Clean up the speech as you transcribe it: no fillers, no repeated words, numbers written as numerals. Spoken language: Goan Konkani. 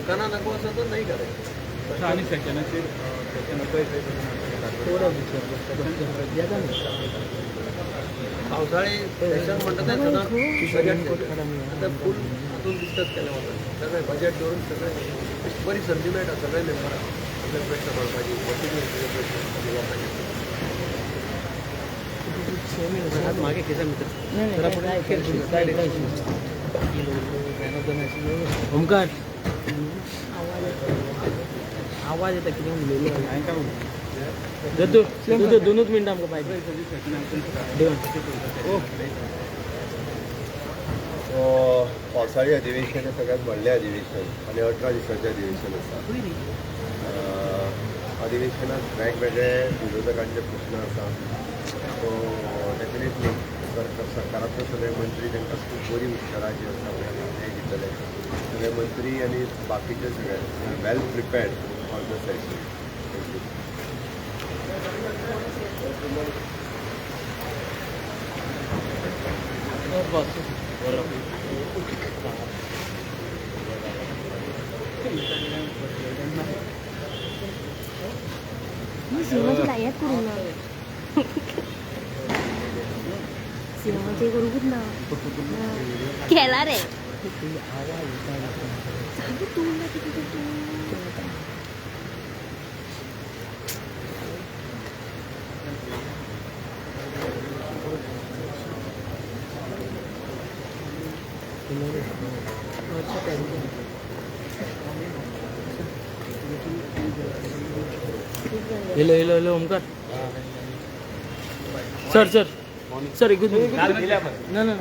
लोकांना नको असेल तर नाही करायचं. आणि सेशनाचेर सेशन पावसाळी सेशन म्हणटा तें सदांच बजेट सेशन. आतां फूल हातून डिस्कस केलें वता सगळें बजेट दवरून सगळें अशी बरी संदी मेळटा सगळ्या मेंबरांक आपले प्रश्न मांडपाची, कॉन्स्टिट्युएन्सीचे प्रश्न लोकांचे. मागे खेचा मित्र. ओमकार, आवाज येता कितें उलयलो. दत्तू, दत्तू, दोनूच मिनटां आमकां पाहिजे. देवन. पावसाळी अधिवेशन हे सगळ्यात व्हडलें अधिवेशन आनी 18 दिसांचें अधिवेशन आसा. अधिवेशनात वेगवेगळे विरोधकांचे प्रश्न आसा. सो डेफिनेटली सरकारांतले सगळे मंत्री तांकां खूब बरी उत्तरां जी आसा ते दितले. सगळे मंत्री आनी बाकीचे सगळे well prepared for the session. Thank you. सिंहाची लायात करूंक ना, सिंहाचे करूंकूच ना. केला रे, सामकें तूं ना कितें तर तूं. Hello, hello, hello, Omkar sir, sir, sir, एकूच मिनिट. ना ना.